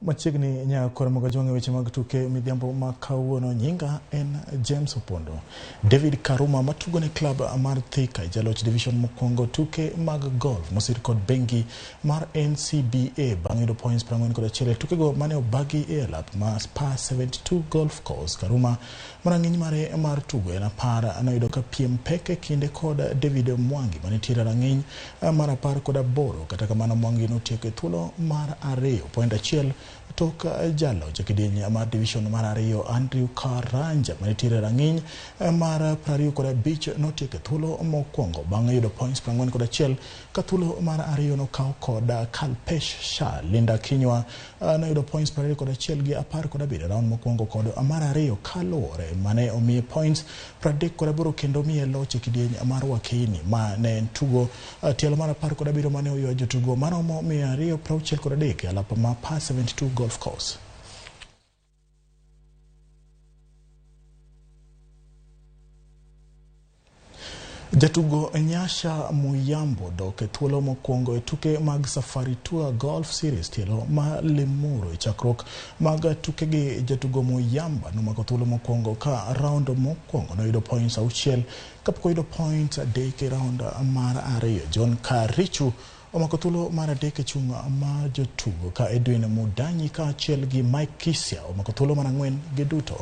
Machiegni nyaka koro mogo jwang'e weche mag tuke midhiambo ma kawuono. Nyinga en James Opondo. David Karuma matugo ne klab mar Thika, jaloch division mokwongo tuke mag golf mosir kod bengi mar NCBA bang' yudo points 41 e tukego mane obagi e alap ma Spa 72 Golf Course. Karuma marang'iny mare mar tugo en 10 noyudo ka piem pek e kinde kod David Mwangi manitiere rang'iny mar 18. Kata kamano Mwangi notieko e thuolo mar 2 point 1 tok jaloch e kidieny mar division mar 2 Andrew Karanja manitiere rang'iny mar 25 notieko e thuolo mokwongo bang' yudo points 41 ka thuolo mar 2 nokaw kod Kalpesh Shah. Linda Kinywa noyudo points 21 gi 17 round mokwongo kod mar 2 kaluwore mane omiye points 38 kendo miye loch e kidieny mar Wakeini ma ne en tugo tielo mar 17 mane oywa jotugo maromo 263 e alap ma Par 72 Golf Course. Jatugo Nyasha Muyambo dok e thuolo mokwongo e tuke mag Safari Tour Golf Series tielo ma Limuru. E chakruok mag tukegi jatugo Muyamba nomako thuolo mokwongo ka round mokwongo noyudo points 6 kapok oyudo points 3 e round mar 2. John Karichu omako thuolo mar 3 e chung' mar jotugo ka Edwin Mudanyi kaachiel gi Mike Kisia omako thuolo mar 4 giduto.